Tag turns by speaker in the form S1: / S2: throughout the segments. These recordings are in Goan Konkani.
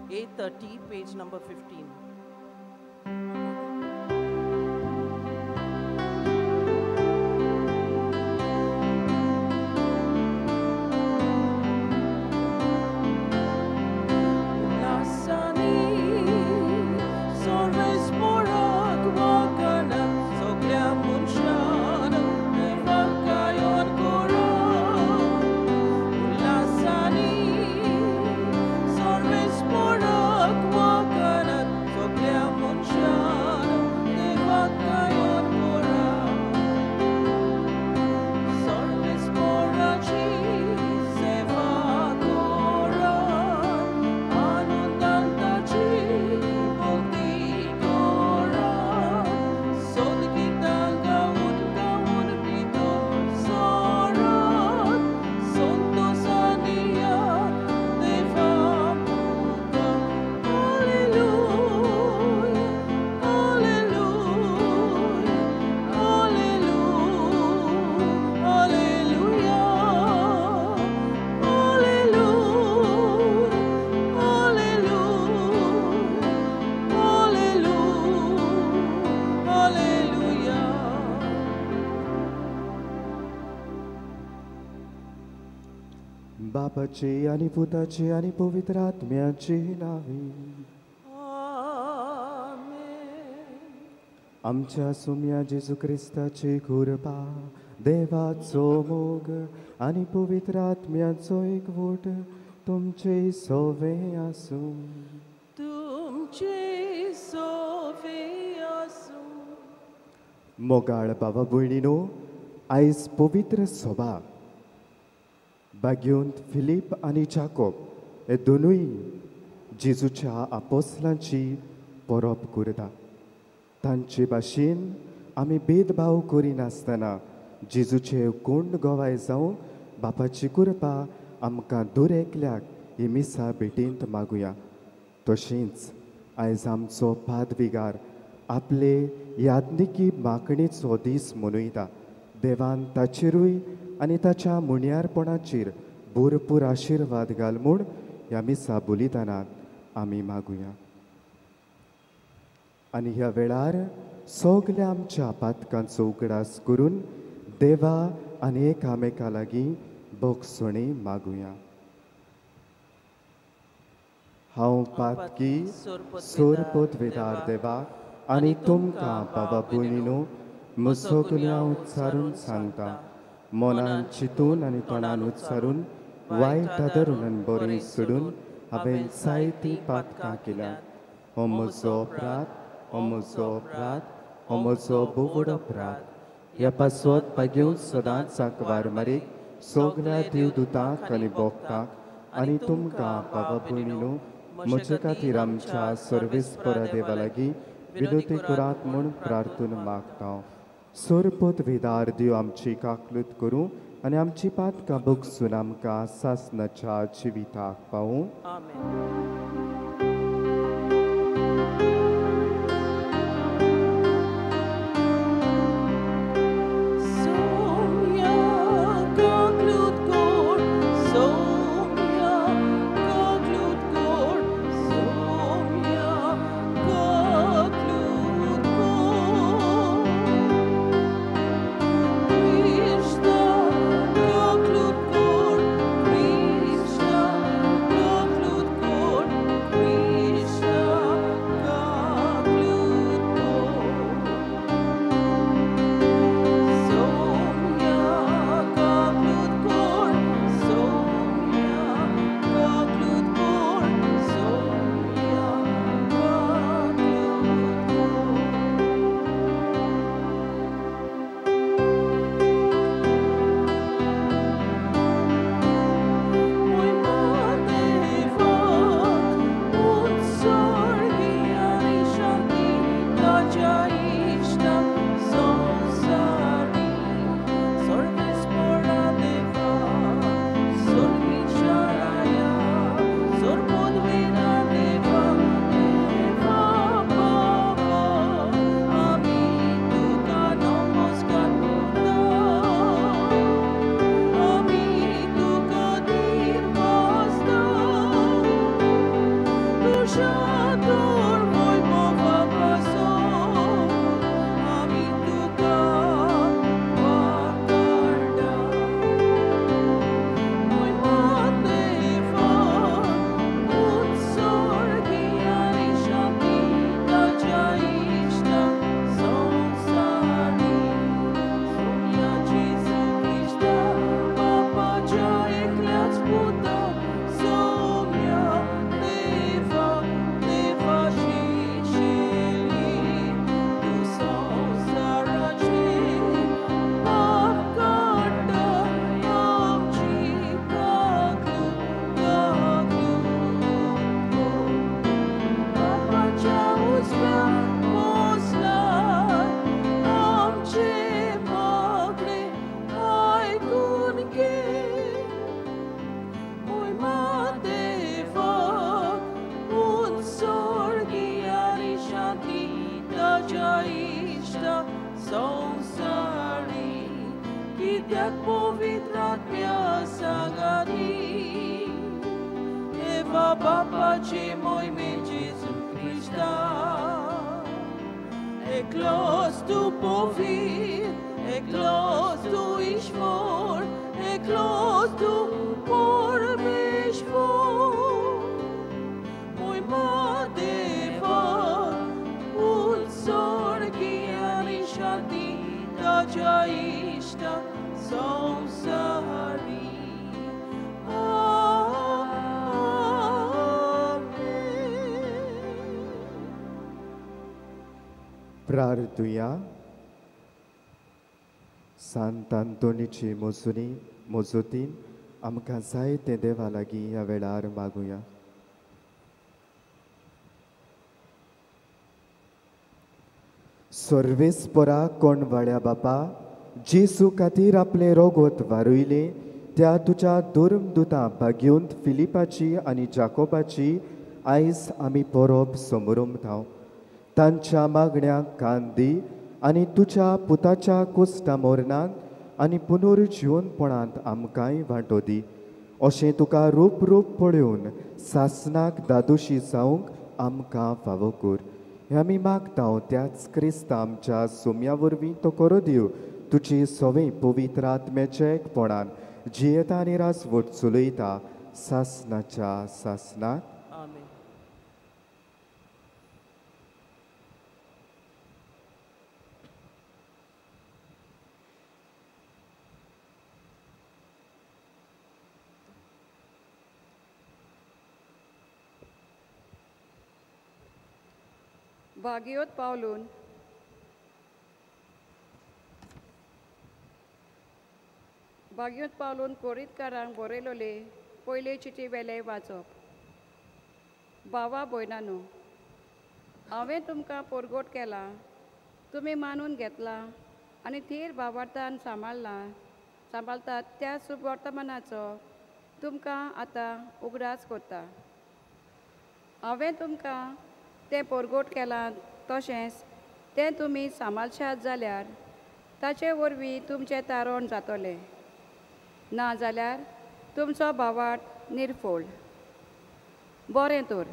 S1: 8:30, page number 15.
S2: बापाची आनी पुताची आनी पवित्र आत्म्याची नावी. आमच्या सुम्या जेजू क्रिस्ताची कृपा, देवाचो मोग आनी पवित्र आत्म्याचो एकवट तुमचे सोवे आसूं.
S1: तुमचे सोवे आसूं.
S2: मोगाळ बाबा भयणीनो, आयज पवित्र सभा बाग्योंत फिलीप आनी जाकोब हे दोनूय जेजूच्या आपोसलांची परब करता. तांचे भाशेन आमी भेदभाव करिनासतना जेजूचे कोण गवाय जावं बापाची कृपा आमकां दर एकल्याक ही मिसा भेटींत मागुया. तशेंच आयज आमचो पादविगार आपले यादनिकी मागणेचो दीस मनयता. देवान ताचेरूय आनी ताच्या मुणयारपणाचेर भरपूर आशिर्वाद घाल म्हूण ह्या मिसा बोलितानात आमी मागुया. आनी ह्या वेळार सगल्या आमच्या पातकांचो उगडास करून देवा आनी एकामेका लागीं भोगसणी मागुया. हांव पातकी सोरपोतवेदार देवाक आनी तुमकां बाबा भयणीनो म्हजो गुन्यांव उच्चारून सांगता. मनान चिंतून आनी तोंडान उच्चारून वायट आदरून आनी बरें सोडून हांवें जायतीं पातकां केल्यांत. हो म्हजो अपराध, हो म्हजो अपराध, हो म्हजो बोवड अपराध. ह्या पासवत पागेवन सदांच आंकवार मारीक सगल्या देवदुतांक आनी भोक्तांक आनी तुमकां बाबा भयणीनो म्हजे खातीर आमच्या सर्वेस्परा देवा लागीं विनोती करात म्हूण प्रार्थना मागता. सोरपोत वेदार देव आमची काकलूत करूं आनी आमची पातकां भोगसून आमकां सासनाच्या जिविताक पावूं.
S1: Krishna,
S2: प्रार्थुया. सांत आंतोनीची मोजुनी मोजोतीन आमकां जाय तें देवा लागीं ह्या वेळार मागुया. सर्वेस्परा कोणवाड्या बापा, जेजू खातीर आपलें रोगोत वारयलें त्या तुज्या धर्मदुतां भाग्योंत फिलिपाची आनी जाकोबाची आयज आमी परब समरमताव. तांच्या मागण्यांक कान दी आनी तुज्या पुताच्या कुस्टा मरणांत आनी पुनर्जिवनपणांत आमकांय वांटो दी. अशें तुका रूप रूप पळोवन सासनाक दादोशी जावंक आमकां फावो कर. हें आमी मागता त्याच क्रिस्ता आमच्या सोम्या वरवीं तो करो दिव. तुजी सवे पवित्र आत्म्याच्या एकपणान जियेता आनी राजवट चलयता सासनाच्या सासनाक.
S3: भाग्योत पावलून भाग्योत पावलून कोरीतकारांक बरयलोले पयले चिटी वेले वाचप. भावा भयणांनो, हांवें तुमकां परगट केलां, तुमी मानून घेतलां आनी थीर भावार्थान सांबाळ्ळां सांबाळतात त्या सुवर्तमानाचो तुमकां आतां उगडास करता. हांवें तुमकां तें परगट केलां तशेंच तें तुमी सांबाळशात जाल्यार ताचे वरवीं तुमचें तारण जातलें, ना जाल्यार तुमचो भावार्थ निर्फोळ. बरें तर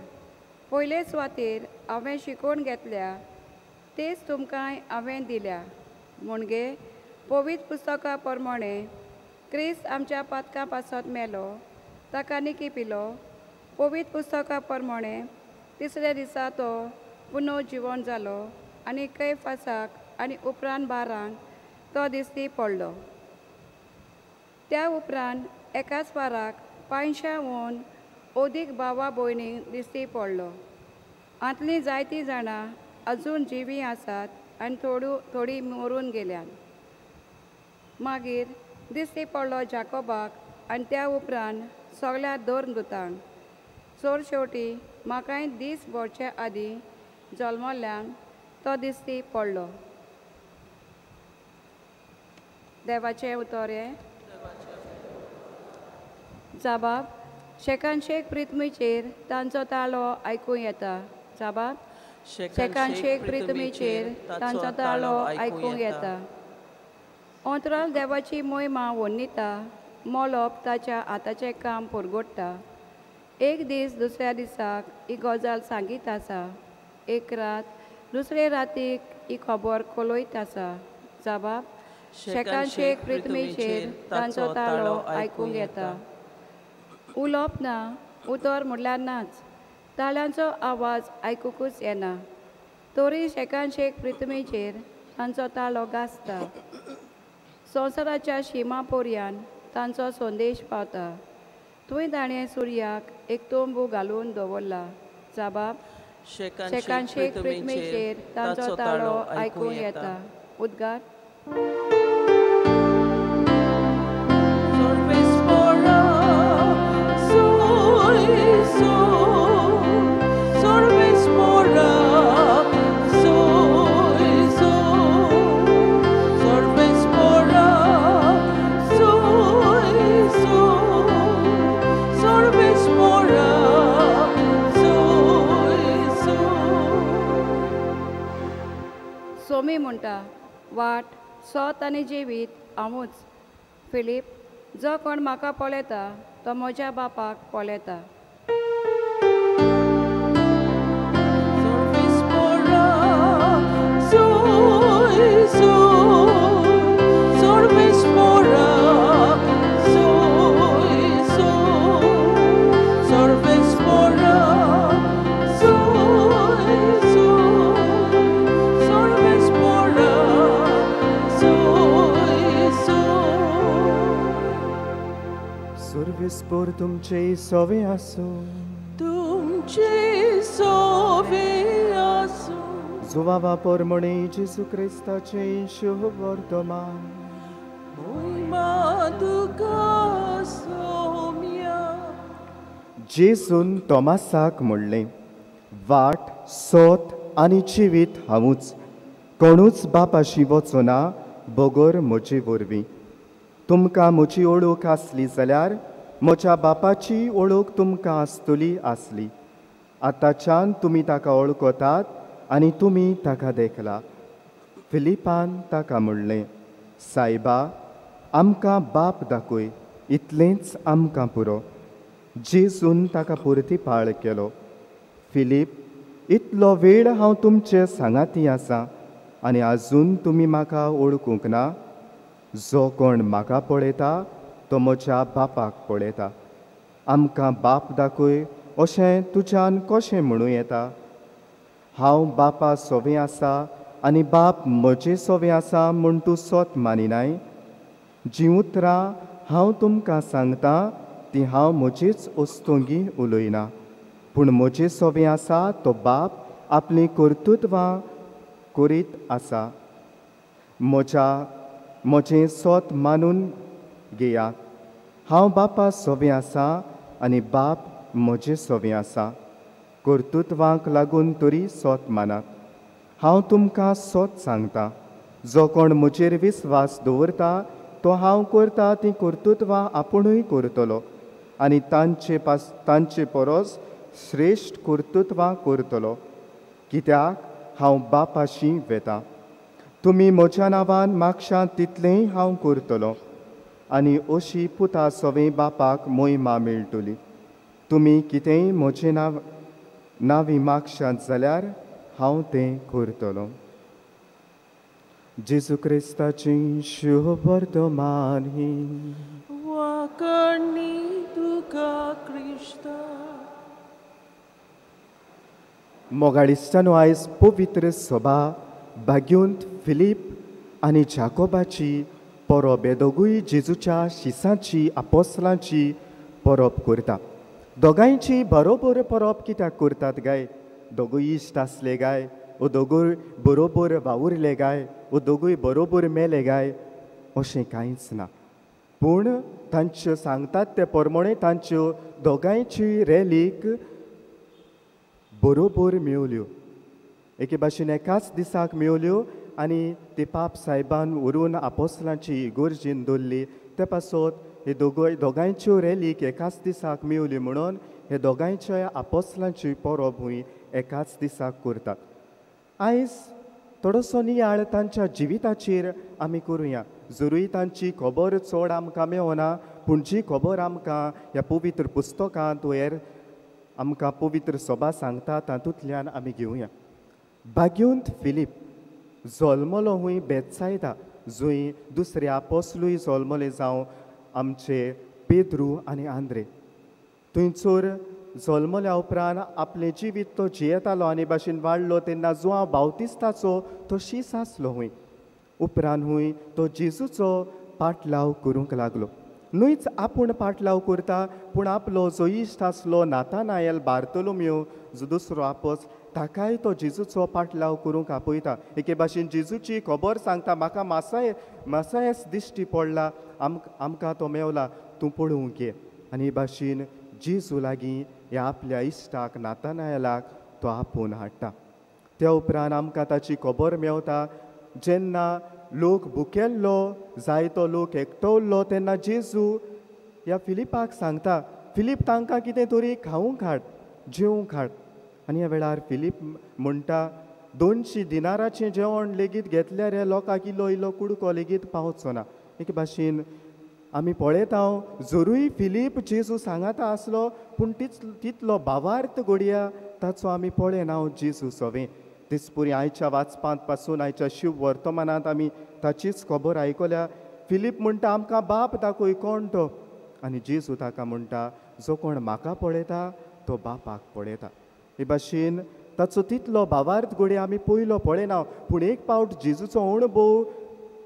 S3: पयले सुवातेर हांवें शिकोवन घेतल्या तेच तुमकांय हांवें दिल्या, म्हणजे पवित्र पुस्तका प्रमाणे क्रिस्त आमच्या पातकां पासत मेलो, ताका निकी पिलो, पवित्र पुस्तका प्रमाणे तिसऱ्या दिसा तो पुनर्जिवन जालो आनी कैफासाक आनी उपरांत बारांक तो दिश्टी पडलो. त्या उपरांत एकाच वाराक 500 अदीक भावा भयणींक दिश्टी पडलो. हांतलीं जायतीं जाणां अजून जिवीं आसात आनी थोडीं मरून गेल्यात. मागीर दिश्टी पडलो जाकोबाक आनी त्या उपरांत सगळ्या धर्मदुतांक. चड शेवटी म्हाकाय दीस भरचे आदीं जल्मल्ल्यांक तो दिश्टी पडलो. देवाचें उतर हें. जाबाब शेकानशेक प्रिथमीचेर तांचो ताळो आयकूं येता. जाबाब शेकानशेक प्रिथमीचेर तांचो ताळो आयकूंक येता. अंतराल देवाची मोहिमा वर्णिता, मोलोप ताच्या हाताचें काम परगट्टा. एक दीस दुसऱ्या दिसाक ही गजाल सांगीत आसा. एक रात दुसरे रातीक ही खबर कळयत आसा. जबाब शेकान शेक पृथ्वीचेर तांचो ताळो आयकूंक येता. उलोवप ना, उतर म्हणल्यार नाच. ताळ्यांचो आवाज आयकुकूच येना. तरी शेकान शेक पृथ्वीचेर तांचो ताळो गाजता. संवसाराच्या शिमा पर्यान तांचो संदेश पावता. थंय ताणें सुर्याक एक तंबू घालून दवरला. जबाब शेकान शेक पृथ्वीचेर तांचो ताळो आयकूंक येता. उद्गार. सोमी म्हणटा, वाट सोत आनी जिवीत हांवूच. फिलीप, जो कोण म्हाका पळयता तो म्हज्या बापाक पळयता.
S2: सुर्विस्पोर तुमचे सोवे आसूं.
S1: तुमचे सोवे आसूं.
S2: जुवावा पोरमणे जेजू क्रिस्ताचे शुभ वर्तमान.
S1: मोहिमा तुका सोम्या.
S2: जेजून तोमासाक म्हणलें, वाट सोत आनी जिवीत हांवूच. कोणूच बापाशी वचना बगर म्हजे वरवीं. तुमकां म्हजी ओळख आसली जाल्यार म्हज्या बापाची ओळख तुमकां आसतली आसली. आतांच्यान तुमी ताका वळखतात आनी तुमी ताका देखला. फिलिपान ताका म्हणलें, सायबा, आमकां बाप दाखय, इतलेंच आमकां पुरो. जेजून ताका परतीपाळ केलो, फिलीप, इतलो वेळ हांव तुमचे सांगाती आसा आनी आजून तुमी म्हाका वळखूंक ना. जो कोण म्हाका पळयता तो म्हज्या बापाक पळयता. आमकां बाप दाखय अशें तुज्यान कशें म्हणूं येता? हांव बापा सोवें आसा आनी बाप म्हजे सोवें आसा म्हूण तूं सोत मानिनाय? जीं उतरां हांव तुमकां सांगतां तीं हांव म्हजेच वस्तुंगी उलयना, पूण म्हजे सोवें आसा तो बाप आपलीं कर्तृत्वां करीत आसा. म्हजें सोत मानून घेयात. हांव बापा सोवें आसा आनी बाप म्हजे सोवें आसा. कर्तृत्वांक लागून तरी सोत मानात. हांव तुमकां सोत सांगता, जो कोण म्हजेर विस्वास दवरता तो हांव करता तीं कर्तृत्वां आपुणूय करतलो आनी तांचे परस श्रेश्ठ कर्तृत्वां करतलो. कित्याक हांव बापाशी वेता. तुमी म्हज्या नांवान मागशात तितलेंय हांव करतलो आनी अशी पुता सोवें बापाक मोहिमा मेळटली. तुमी कितेंय म्हजें नांवी मागशात जाल्यार हांव तें करतलो. जेजू क्रिस्ताची शुभ वर्तमान.
S1: वाकणी तुका क्रिस्ता.
S2: मोगाळ इश्टांनो, आयज पवित्र सभा भाग्योंत फिलीप आनी जाकोबाची परब हे दोगूय जेजूच्या शिसांची आपोसलांची परब करता. दोगांयची बरोबर परब कित्याक करतात गाय? दोगूय इश्ट आसले गाय, ओ दोगूय बरोबर वावुरले गाय, ओ दोगूय बरोबर मेले गाय, अशें कांयच ना. पूण तांच्यो सांगतात ते प्रमाणे तांच्यो दोगांयची रॅलीक बरोबर मेवल्यो. एके भाशेन एकाच दिसाक मेवल्यो आनी ते पाप सायबान व्हरून आपोसलांची इगर्जेन दवरली. ते पासत हे दोगांयच्यो रॅलीक एकाच दिसाक मेवल्यो म्हणून हे दोगांयच्या आपोसलांची परब हूंय एकाच दिसाक करतात. आयज थोडोसो नियाळ तांच्या जिविताचेर आमी करुया. जरूय तांची खबर चड आमकां मेवना, पूण जी खबर आमकां ह्या पवित्र पुस्तकांत हेर आमकां पवित्र सभा सांगता तातूंतल्यान आमी घेवया. भाग्यवंत फिलीप जल्मलो हूंय बेतसायदा, जंय दुसरे आपोसलूय जल्मले जावं आमचे पेद्रू आनी आंद्रे. थंयसर जल्मल्या उपरांत आपलें जिवीत तो जियेतालो आनी भाशेन वाडलो तेन्ना जुआंव बावतिस्ताचो तो शीस आसलो हूंय. उपरांत हूंय तो जेजूचो पाटलाव करूंक लागलो. न्हूच आपूण पाटलाव करता पूण आपलो जो इश्ट आसलो नातानायल बार्तोलोम्यो जो दुसरो आपोस ताकाय तो जेजूचो पाटलाव करूंक आपयता. एके भाशेन जेजूची खबर सांगता, म्हाका मासायस दिश्टी पडला, आमकां तो मेवला, तूं पळोवंक ये. आनी हे भाशेन जेजू लागीं ह्या आपल्या इश्टाक नातानायलाक तो आपोवन हाडटा. त्या उपरांत आमकां ताची खबर मेवता जेन्ना लोक भुकेल्लो, जायतो लोक एकटवल्लो तेन्ना जेजू ह्या फिलिपाक सांगता, फिलीप तांकां कितें तरी खावंक हाड, जेवंक हाड. आनी ह्या वेळार फिलीप म्हणटा, 200 दिनाराचें जेवण लेगीत घेतल्यार ह्या लोकांक इल्लो इल्लो कुडको लेगीत पावचो ना. एके भाशेन आमी पळयता जरूय फिलीप जेजू सांगाता आसलो पूण तितलो भावार्थ घडया ताचो आमी पळयना जेजू सवें. तेचपुरी आयच्या वाचपांत पासून आयच्या शिव वर्तमानांत आमी ताचीच खबर आयकल्या. फिलीप म्हणटा, आमकां बाप दाखय कोण तो. आनी जेजू ताका म्हणटा, जो कोण म्हाका पळयता तो बापाक पळयता. हे भाशेन ताचो तितलो भावार्थ घडये आमी पयलो पळयना पूण एक पावट जेजूचो अणभव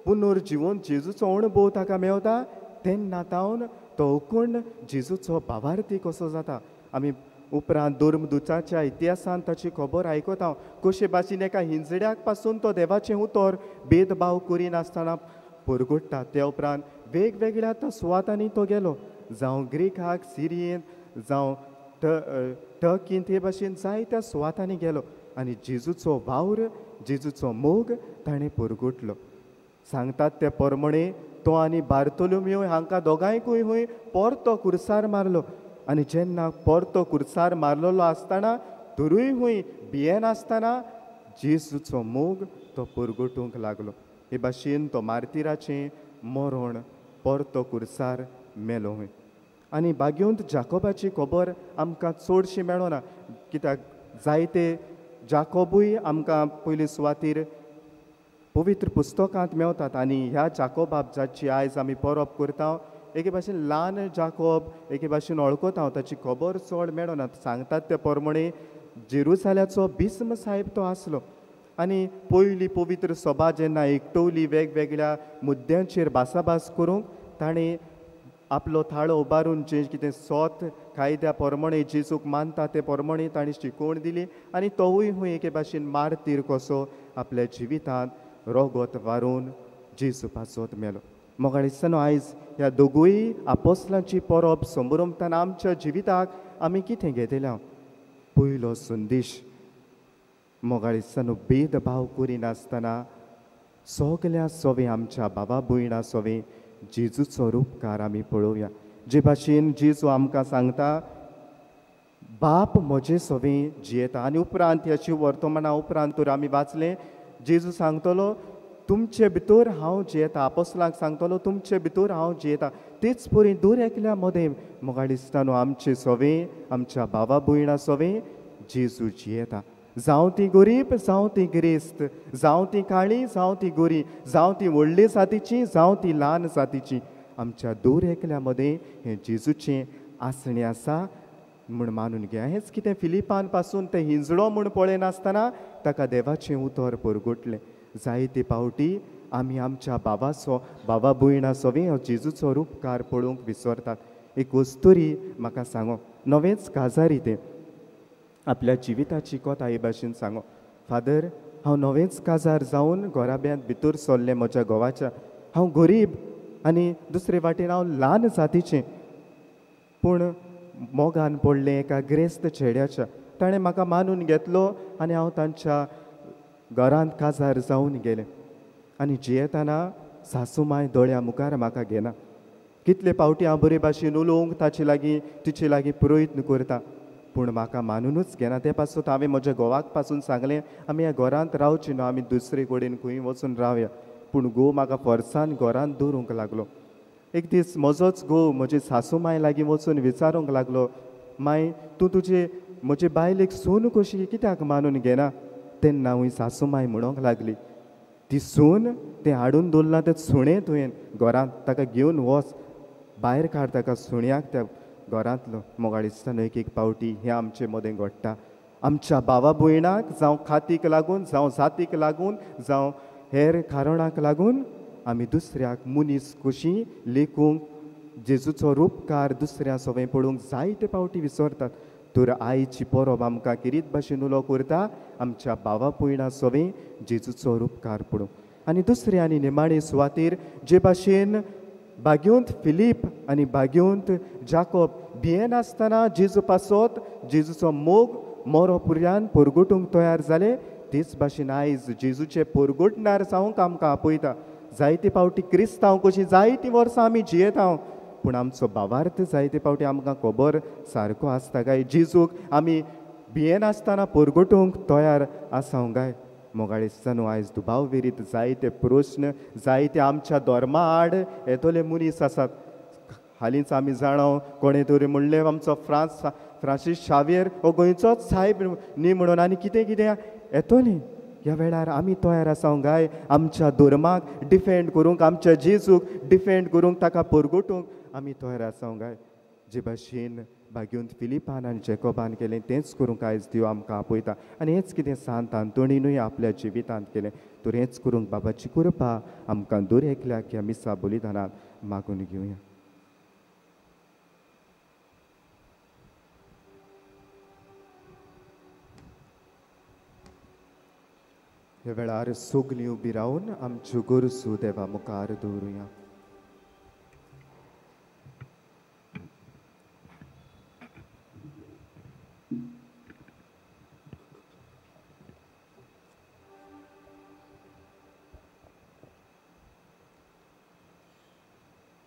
S2: पुनर्जिवन जेजूचो अणभव ताका मेवता तेन्ना तावन तो कोण जेजूचो भावार्थी कसो जाता. आमी उपरांत धर्मदुताच्या इतिहासान ताची खबर आयकता कशे भाशेन एका हिंजड्याक पासून तो देवाचें उतर भेदभाव करिनासतना परगट्टा. त्या उपरांत वेगवेगळ्या त्या सुवातांनी तो गेलो, जावं ग्रीकाक, सिरियेंत, जावं टर्कींत, हे भाशेन जायत्या सुवातांनी गेलो आनी जेजूचो वावर, जेजूचो मोग ताणें परगटलो. सांगतात ते परमणे तो आनी बार्तोलोम्यो हांकां दोगांयकूय हूंय परतो कुर्सार मारलो. आनी जेन्ना परतो कुर्सार मारलेलो आसतना तरूय हूंय भियेनासतना जेजूचो मोग तो परगटूंक लागलो. हे भाशेन तो मार्तिराचें मरण परतो कुर्सार मेलो हूंय. आनी भाग्यवंत जाकोबाची खबर आमकां चडशी मेळना, कित्याक जायते जाकोबूय आमकां पयले सुवातीर पवित्र पुस्तकांत मेवतात. आनी ह्या जाकोबाक जाची आयज आमी परब करता एके भाशेन ल्हान जाकोब एके भाशेन वळखता, ताची खबर चड मेळना. सांगतात ते परमणे जेरुजाल्याचो बिस्म साहेब तो आसलो. आनी पयली पवित्र सभा जेन्ना एकटवली वेगवेगळ्या मुद्द्यांचेर भासाभास करूंक ताणें आपलो थाळो उबारून जे कितें सोत कायद्या परमणे जेजूक मानता ते परमणे ताणें शिकोवण दिली आनी तोवूय हूंय एके भाशेन मार्तीर कसो आपल्या जिवितांत रोगोत वारून जेजू पासत मेलो. मोगाळ इश्टांनो, आयज ह्या दोगूय आपोसलांची परब संभ्रमताना आमच्या जिविताक आमी कितें घेतल्या? पयलो संदेश, मोगाळ इश्टांनो, भेदभाव करिनासतना सगल्या सोवे आमच्या बाबा भयणा सोवे जेजूचो रुपकार आमी पळोवया. जे भाशेन जेजू आमकां सांगता, बाप म्हजे सोवे जियेता. आनी उपरांत ह्या शिव वर्तमाना उपरांत तर आमी वाचलें, जेजू सांगतलो तुमचे भितर हांव जियेता, आपोसलांक सांगतलो तुमचे भितर हांव जियेता. तेच परी दर एकल्या मदें मोगाळ इश्टांनो आमचे सोवे, आमच्या भावा भयणा सोवे जेजू जियेता. जावं ती गरीब, जावं ती गिरेस्त, जावं ती काळी, जावं ती गोरी, जावं ती व्हडले जातीची, जावं ती ल्हान जातीची, आमच्या दर एकल्या मदें हें जेजूचें आसणें आसा म्हूण मानून घेया. हेंच कितें फिलिपान पासून तें हिंजडो म्हूण पळयनासतना ताका देवाचें उतर परगटलें. जायते पावटी आमी आमच्या बाबाचो, बाबा भयणा सोवे हो जेजूचो रुपकार पळोवंक विसरतात. एक वस्तुरी म्हाका सांगो, नवेंच काजारी तें आपल्या जिविताची कथा हे भाशेन सांगो, फादर हांव नवेंच काजार जावन घराब्यांत भितर सरलें म्हज्या घोवाच्या, हांव गरीब आनी दुसरे वाटेन हांव ल्हान जातीचें, पूण मोगान पडलें एका ग्रेस्त चेड्याच्या, ताणें म्हाका मानून घेतलो आनी हांव तांच्या घरांत काजार जावन गेलें. आनी जियेतना सासू माय दोळ्या मुखार म्हाका घेना. कितले पावटी हांव बरे भाशेन उलोवंक ताचे लागीं तिचे लागीं प्रयत्न करता पूण म्हाका मानुनूच घेना. ते पासून हांवें म्हज्या घोवाक पासून सांगलें, आमी ह्या घरांत रावची न्हू, आमी दुसरे कडेन खंय वचून रावया. पूण घोव म्हाका फोर्सान घरांत दवरूंक लागलो. एक दीस म्हजोच घोव म्हजी सासू माय लागीं वचून विचारूंक लागलो, माय तूं तुजे म्हजे बायलेक सून कशी कित्याक मानून घेना? तेन्ना हूंय सासूमाय म्हणूंक लागली, ती सून तें हाडून दवरलां तें सुणें तुवें घरांत, ताका घेवन वच, भायर काड ताका सुण्याक त्या घरांतलो. मोगाळ इश्टांनो, एक एक पावटी हें आमचे मदें घडटा. आमच्या भावा भयणाक जावं खातीक लागून, जावं जातीक लागून, जावं हेर कारणाक लागून आमी दुसऱ्याक मनीस कशी लेखूंक, जेजूचो रुपकार दुसऱ्या सवें पळोवंक जायते पावटी विसरतात. तर आयची परब आमकां किरीत भाशेन उलो करता, आमच्या भावा भयणां सवें जेजूचो रुपकार पळोवंक. आनी दुसरे आनी निमाणे सुवातेर जे भाशेन भाग्यवंत फिलीप आनी भाग्यवंत जाकोब भियेनासतना जेजू पासत जेजूचो मोग मोरो पुर्यान परगटूंक तयार जाले, तेच भाशेन आयज जेजूचे परगटणार जावंक आमकां आपयता. जायते पावटी क्रिस्तांव कशीं जायतीं वर्सां आमी जियेता, पूण आमचो भावार्थ जायते पावटी आमकां खबर सारको आसता काय जेजूक आमी भियेनासतना परगटूंक तयार आसा काय? मोगाळ इश्टांनो, आयज दुबाव विरीत जायते प्रस्न, जायते आमच्या धर्मा आड येतले मनीस आसात. हालींच आमी जाणा कोणें तरी म्हणलें आमचो फ्रांसीस शावियर हो गोंयचोच सायब न्ही म्हणून, आनी कितें कितें येतलें. ह्या वेळार आमी तयार आसा काय आमच्या धर्माक डिफेंड करूंक, आमच्या जेजूक डिफेंड करूंक, ताका परगटूंक आमी तयार आसा काय? जे भाशेन भाग्यवंत फिलिपान आनी जेकोबान केलें तेंच करूंक आयज देव आमकां आपयता. आनी हेंच कितें सांत आंतोनीनूय आपल्या जिवितांत केलें. तर हेंच करूंक बाबाची कृपा आमकां दर एकल्याक ह्या मिसा बलिदानांत मागून घेवया. ह्या वेळार सगलीं उबी रावन आमच्यो गरजो देवा मुखार दवरुया.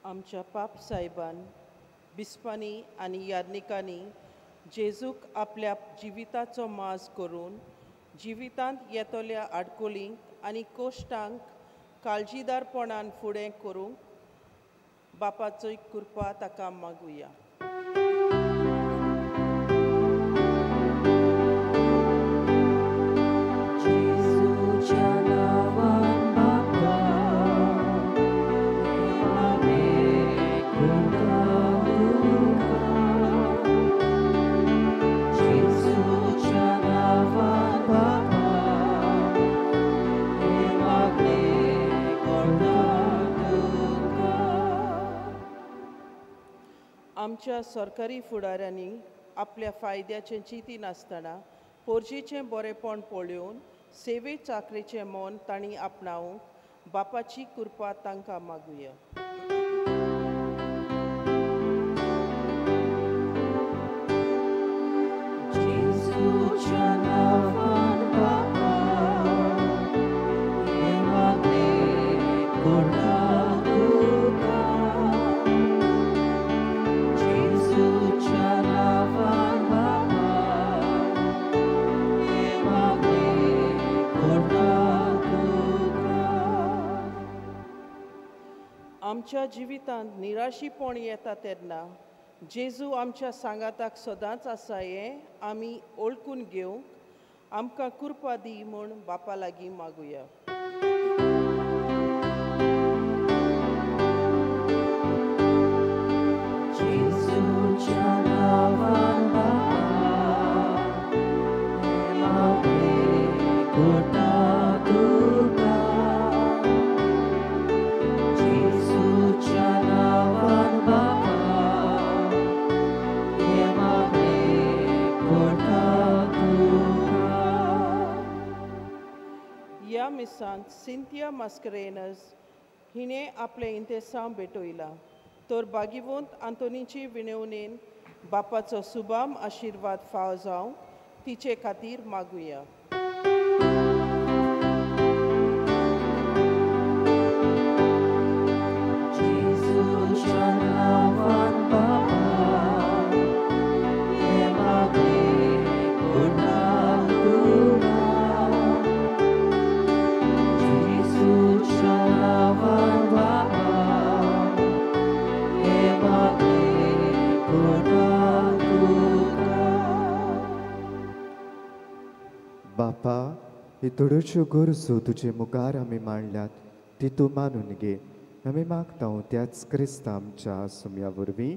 S1: आमच्या पाप साहेबान, बिस्पांनी आनी याज्ञिकांनी जेजूक आपल्या जिविताचो माज करून जिवितांत येतल्या आडकोलींक आनी कोश्टांक काळजीदारपणान फुडें करूंक बापाचो कृपा ताका मागुया. आमच्या सरकारी फुडाऱ्यांनी आपल्या फायद्याचें चिंती नासतना पोरजीचें बरेपण पळोवन सेवे चाकरेचें मन तांणी आपणावंक बापाची कृपा तांकां मागुया. आमच्या जिवितांत निराशीपण येता तेन्ना जेजू आमच्या सांगाताक सदांच आसा हें आमी ओळखून घेवंक आमकां कृपा दी म्हूण बापा लागीं मागुया. ह्या मिसांत सिंथिया मास्करेनस हिणें आपलें इंतेसांव भेटयलां तर भागीवंत आंतोनीची विनवणेन बापाचो सुबाम आशिर्वाद फाव जावंक तिचे खातीर मागुया.
S2: बापा, ही थोड्योश्यो गरजो तुजे मुखार आमी मांडल्यात ती तूं मानून घे. आमी मागता त्याच क्रिस्ता आमच्या सुम्या वरवीं.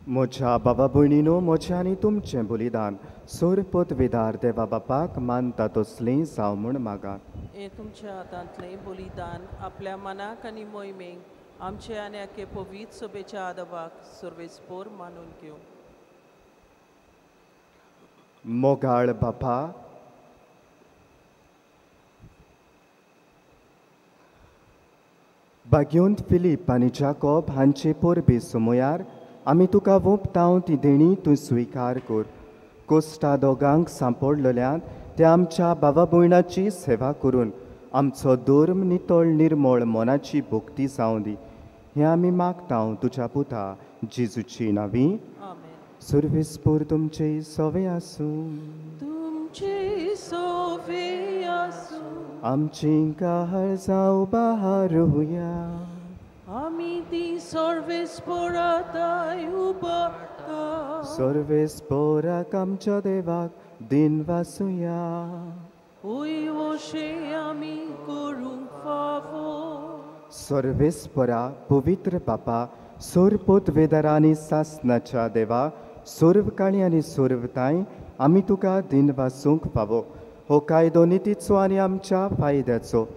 S2: म्हज्या बाबा भयणीनो, म्हजें आनी तुमचें बलिदान सोरपत विदार देवा बापाक मानता तसलें जावं म्हूण मागात.
S1: हें तुमच्या हातांतलें बलिदान आपल्या मनाक आनी मोहिमेक आमचे आनी आखे पवित्र सभेच्या आदवाक सर्वेस्पोर मानून घेवं.
S2: मोगाळ बापा, बाग्योंत फिलीप आनी जाकोब हांचे परबे समयार आमी तुका वोपतांव ती देणी तूं स्विकार कर. कोस्टा दोगांक सांपडलेल्यान त्या आमच्या बाबा भयणाची सेवा करून आमचो धर्म नितळ निर्मळ मनाची भक्ती जावं दी. हें आमी मागता तुज्या पुता जेजूची नांवी. सर्वेस्पोर तुमचे सवे आसूं.
S1: तुमचे सवे आसूं.
S2: आमची काळ जावं बहारुया.
S1: आमी ती सर्वेस्पोराताय उबारता.
S2: सर्वेस्पोराक आमच्या देवाक दिन वासुया.
S1: ओय वशे आमी करूंक फावो.
S2: सर्वेस्पोरा पवित्र बापा, सोरपोत वेदरांनी सासनाच्या देवा, सोर्वकाणी आनी सोर्वताय आमी तुका दिन वासूंक फावो. हो कायदो नितीचो आनी आमच्या फायद्याचो.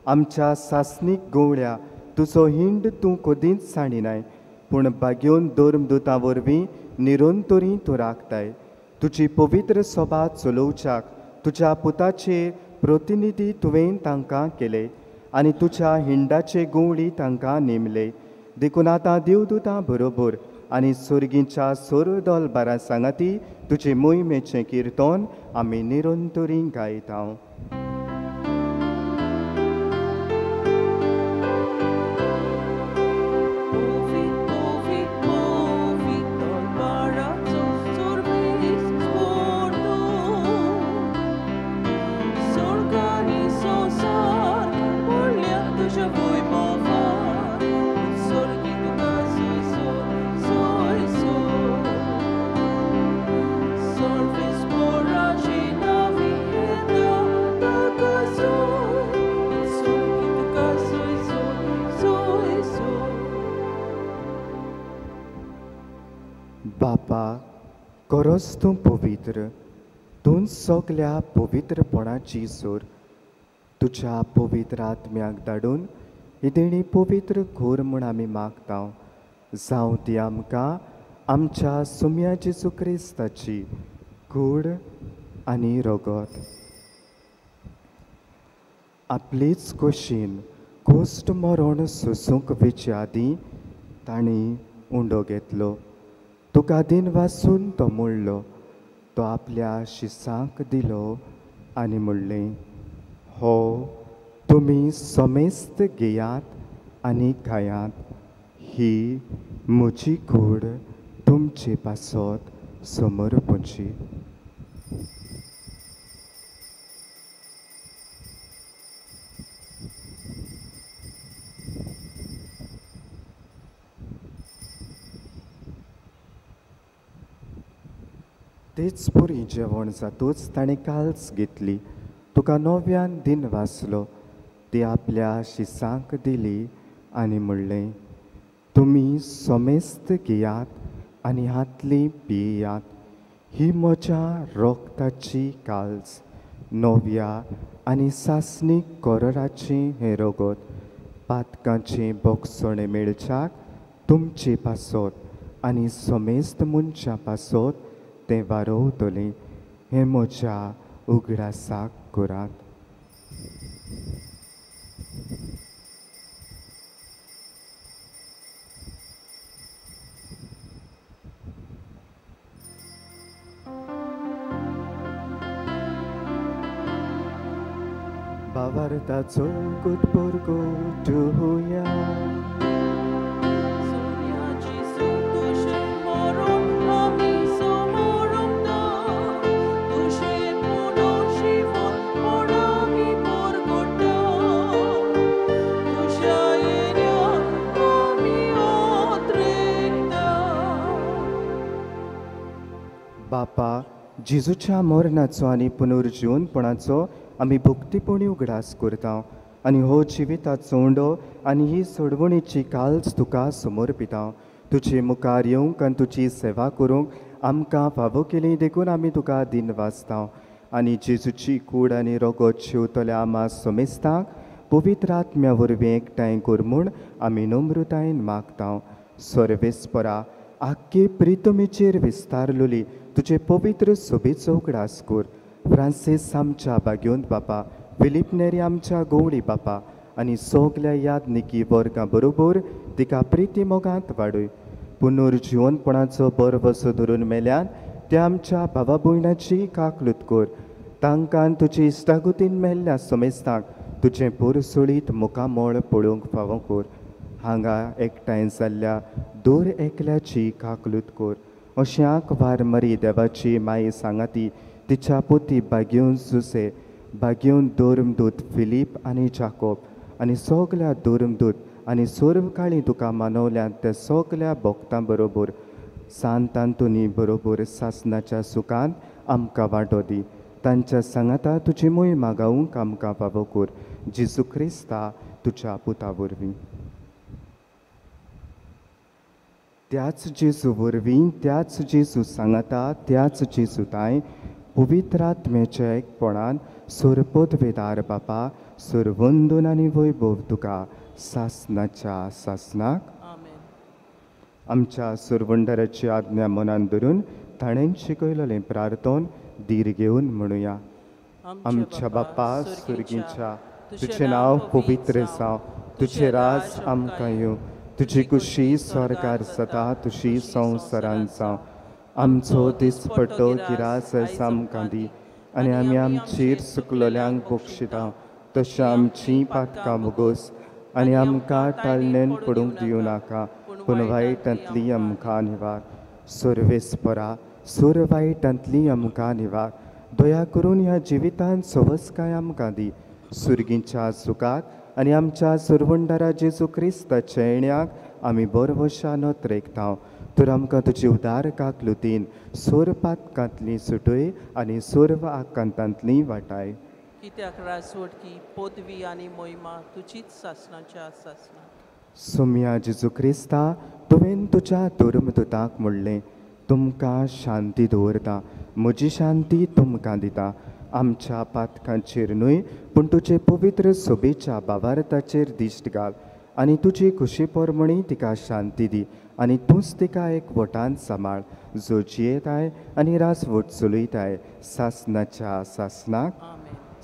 S2: आमच्या सासनीक गवळ्या तुजो हिंड तूं कदींच सांडिनाय, पूण बागेवन धर्मदुतां वरवीं निरंतरी तूं राखताय. तुजी पवित्र सभा चलोवच्याक तुज्या पुताचे प्रतिनिधी तुवें तांकां केले आनी तुज्या हिंडाचे गवळी तांकां नेमले. देखून आतां देवदुतां बरोबर आनी सर्गीच्या सर्व दलबारा सांगाती तुजे मोहिमेचें किर्तन आमी निरंतरी गायता. बापा, खरोच तूं पवित्र, तूं सगल्या पवित्रपणाची सोर. तुज्या पवित्र आत्म्याक धाडून ही देणी पवित्र कर म्हूण आमी मागता. जावं ती आमकां आमच्या सुम्या जेजू क्रिस्ताची कूड आनी रगत. आपलीच कुशीन कोश्ट मरण सोसूंक वेचे आदीं तांणी उंडो घेतलो, तुका दिन वासून तो मोडलो, तो आपल्या शिसांक दिलो आनी म्हणलें, हो तुमी समेस्त घेयात आनी खायात, ही म्हजी कूड तुमचे पासत समर्पची. तेच परी जेवण जातूच ताणें काल्स घेतली, तुका नव्यान दिन वाचलो, ती आपल्या शिसांक दिली आनी म्हणलें, तुमी समेस्त घेयात आनी हातली पियात, ही म्हज्या रोगताची काल्स, नव्या आनी सासणीक कोरराचें हें रगत, पातकांचें बोगसणें मेळच्याक तुमचे पासत आनी समेस्त मनशां पासत तें वारोवतलें, हें म्हज्या उगडासाक करात. बाबार्ताचो गुटपोरगोटुया. बापा, जेजूच्या मरणाचो आनी पुनर्जीवनपणाचो आमी भक्तीपणी उगडास करता आनी हो जिविताचो उंडो आनी ही सोडवणीची काल्स तुका समर्पिता. तुजे मुखार येवंक आनी तुजी सेवा करूंक आमकां फावो केली देखून आमी तुका दिन वाचता आनी जेजूची कूड आनी रगत शिंवतल्या आमा समेस्तांक पवित्र आत्म्या वरवीं एकठांय कर म्हूण आमी नम्रतायेन मागता. सर्वेस्परा, आख्खे प्रितमेचेर विस्तारलोली तुजे पवित्र सोबेचो उगडास कर. फ्रांसीस आमच्या बाग्योंत बापा, फिलीप नेरी आमच्या गवळी बापा आनी सगल्या यादनिकी वर्गां बरोबर तिका प्रिती मोगांत वाडय. पुनर्जिवनपणाचो बरवसो धरून मेल्यान त्या आमच्या भावा भयणाची काकलूत कर. तांकां तुजी इश्टागतीन मेल्ल्या समेस्तांक तुजें पोरसोळीत मुखामळ पळोवंक फावो कर. हांगा एकठांय जाल्ल्या दर एकल्याची काकलूत कर. अश्यांक वारमरी देवाची माई सांगाती तिच्या पोती बागेवन जुसे, बागेवन धर्मदूत फिलीप आनी जाकोब आनी सगल्या धर्मदूत आनी सर्व काळी तुका मानवल्यात त्या सगल्या भक्तां बरोबर सांत आंतोनी बरोबर सासनाच्या सुखांत आमकां वांटो दी. तांच्या सांगाता तुजी मोय मागावंक आमकां फावो कर. जेजू क्रिस्ता तुज्या पुता वरवीं. त्याच जेजू वरवीं, त्याच जेजू सांगाता, त्याच जेजू ताय पवित्र आत्म्याच्या एकपणान सरपदवेदार बापा सरवंदन आनी वैभव तुका सासनाच्या सासनाक. आमच्या सरवंडराची आज्ञा मनान धरून ताणें शिकयलेलें प्रार्थन धीर घेवन म्हणुया. आमच्या बापा सुर्गीच्या, तुजें नांव पवित्र जावं, तुजें राज आमकां येवं, तुजी कुशी स्वर्गार जाता तुशी संवसारांत जावं. आमचो दिसपट्टो गिरास आमकां दी आनी आमी आमचेर चुकलोल्यांक बक्षिता तशें आमचीं पातकां भोगोस आनी आमकां टाळणेन पडूंक दिवं नाका, पूण वायटांतली आमकां निवार. सर्वेस्परा, सर्व वायटांतली आमकां निवार. दया करून ह्या जिवितांत सवसकाय आमकां दी. सुर्गींच्या सुखाक आनी आमच्या सरवंडारा जेजू क्रिस्ताच्या येण्याक आमी बरवशा नोत्रेकता. तर आमकां तुजी उदार काकलुतीन सोर पातकांतली सुटय आनी सर्व आकांतांतली वाटाय.
S1: कित्याक राजवटकी पदवी आनी मोहिमा तुजीच सासनाच्या सासना.
S2: सोम्या जेजू क्रिस्ता, तुवें तुज्या धर्मदूताक म्हणलें, तुमकां शांती दवरता, म्हजी शांती तुमकां दिता. आमच्या पातकांचेर न्हय पूण तुजे पवित्र सोबेच्या बावार्थाचेर दिश्ट घाल आनी तुजी खुशी परमणी तिका शांती दी आनी तूंच तिका एक वटान सांबाळ, जो जियेताय आनी राजवट चलयताय सासनाच्या सासनाक.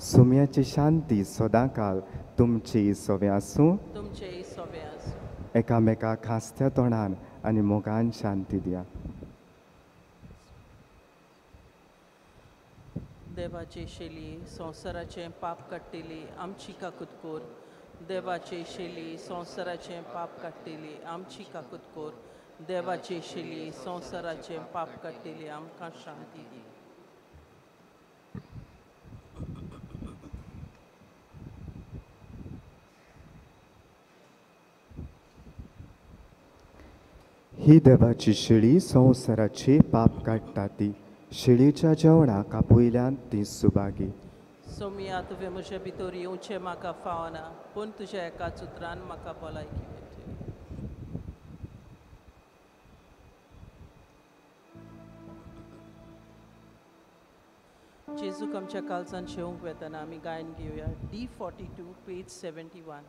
S2: सुम्याची शांती सदांकाल तुमची सोवे आसूं.
S1: तुमचेय सोवे आसूं.
S2: एकामेकाक हांसत्या तोंडान आनी मोगान शांती दिया.
S1: देवाचे शेली संवसाराचें पाप काडटेली आमची काकूत कोर. देवाचे शेली संवसाराचें पाप काडटेली आमची काकूत कोर. देवाचे शेली संवसाराचें पाप काडटेली आमकां शांती दी.
S2: ही देवाची शेळी संवसाराची पाप काडटा ती शेळीच्या जेवणाक आपयल्यान ती सुभागी.
S1: सोमिया तुवें म्हजे भितर येवचें म्हाका फावना, पूण तुज्या एकाच उतरान म्हाका भलायकी मेळटली. जेजूक आमच्या कालसान शेवंक वेतना आमी गायन घेवया. D 42 page 71.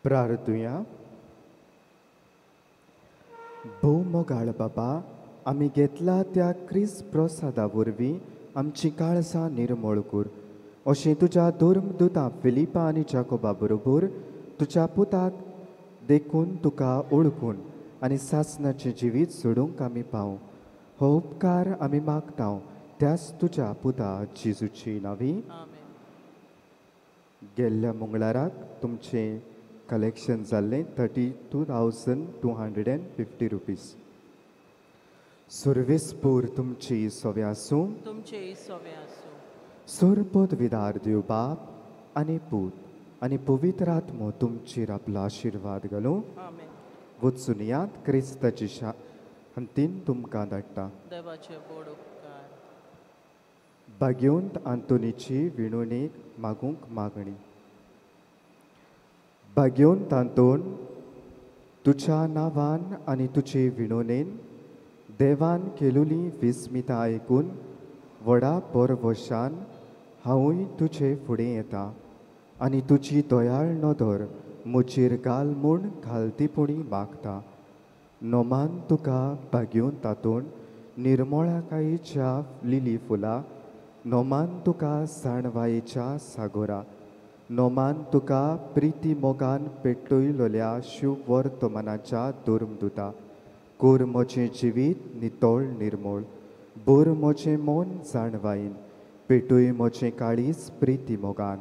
S2: प्रार्थुया. भोव मोगाळ बाबा, आमी घेतला त्या क्रिस्त प्रसादा वरवीं आमची काळजां निर्मळ कर. अशें तुज्या धर्मदुतां फिलिपा आनी जाकोबा बरोबर तुज्या पुताक देखून तुका ओळखून आनी सासणाचें जिवीत सोडूंक आमी पावूं. हो उपकार आमी मागता त्याच तुज्या पुता जेजूची नांवी. गेल्ल्या मंगळाराक तुमचें कलेक्शन जाल्लें 32,250 रुपीज. सुर्वेसपूर तुमची सोवे आसूं.
S1: तुमचेय सोवे आसूं.
S2: सोरपद विदार देव बाप आनी पूत आनी पवित्र आत्मो तुमचेर आपलो आशिर्वाद घालूं. वचून यात क्रिस्ताची शांतीन तुमकां धाडटा.
S1: देवाचे व्हड उपकार.
S2: भाग्यवंत आंतोनीची विणवणेक मागूंक मागणी. भाग्यवंत आंतोन, तुज्या नांवान आनी तुजे विणवणेन देवान केलोली विस्मिता आयकून व्हडा परवशान हांवूय तुजे फुडें येता आनी तुजी दयाळ नदर म्हजेर घाल म्हूण घालतीपणी मागता. नोमान तुका भाग्यवंत आंतोन निर्मळकायेच्या लिली फुलां, नोमान तुका जाणवायेच्या सागोरा, नोमान तुका प्रिती मोगान पेटयलोल्या शिववर्तमानाच्या धर्मदुता. कोर म्हजें जिवीत नितळ निर्मळ, बोर म्हजें मन जाणवायेन, पेटय म्हजें काळीज प्रिती मोगान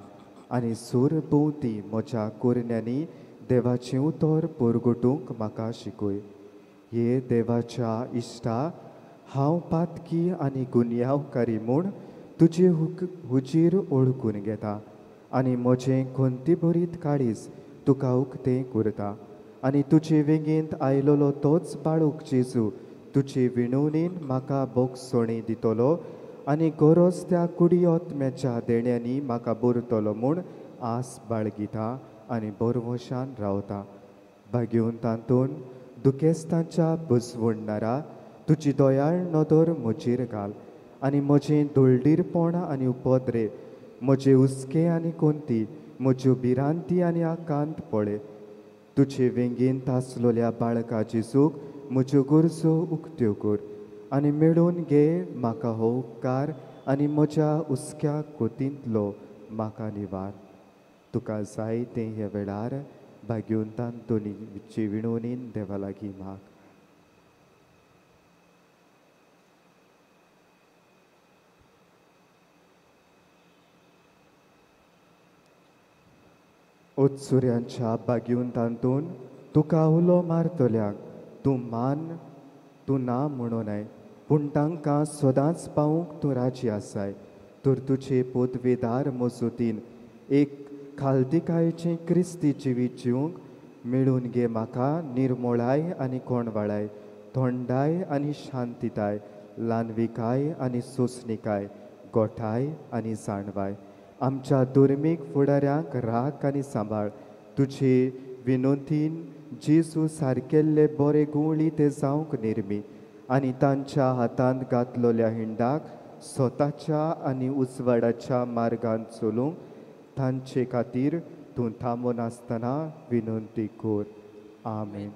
S2: आनी सूर भोंवती म्हज्या कोरण्यांनी देवाचें उतर परगटूंक म्हाका शिकय. हे देवाच्या इश्टा, हांव पातकी आनी गुन्यांवकारी म्हूण तुजे हुजीर ओळखून घेता आनी म्हजें खंतीभरीत काळीज तुका उक्तें करता आनी तुजे वेंगेंत आयलोलो तोच बाळूक जेजू तुजे विणवणेन म्हाका बोगसोणी दितलो आनी गरज त्या कुडी आत्म्याच्या देण्यांनी म्हाका बरतलो म्हूण आस बाळगिता आनी बरवशान रावता. भाग्यवंत आंतोन, दुखेस्तांच्या बसवणणारा, तुजी दयाळ नदर म्हजेर घाल आनी म्हजें दळडीरपण आनी उपद्रे, म्हजे हुस्के आनी कोंती, म्हज्यो भिरांती आनी आकांत पळय. तुजे वेंगेंत आसलोल्या बाळका जेजूक म्हज्यो गरजो उक्त्यो कर आनी मेळोवन घे म्हाका हो उपकार आनी म्हज्या हुस्क्या कोतींतलो म्हाका निवार. तुका जाय तें ह्या वेळार भाग्यवंत आंतोनीचे विणवणेन देवा लागीं माग. उत्सुऱ्यांच्या भाग्यवंत आंतोन, तुका उलो मारतल्याक तूं मान तूं ना म्हणूनय, पूण तांकां सदांच पावूंक तूं राजी आसाय. तर तुजे पदवेदार मजतीन एक खालतिकायेचें क्रिस्ती जिवीत जिवंक मेळून घे म्हाका निर्मोळाय आनी कोणवाळाय, थंडाय आनी शांतिताय, ल्हानविकाय आनी सोंसणिकाय, गोठाय आनी जाणवाय. आमच्या धर्मीक फुडाऱ्यांक राख आनी सांबाळ. तुजे विनोतीन जेजू सारकेल्ले बरे गुंवळी ते जावंक निर्मी आनी तांच्या हातांत घातलोल्या हिंडाक स्वताच्या आनी उजवाडाच्या मार्गान चलूंक तांचे खातीर तूं थांबनासतना विनंती कर. आमेन.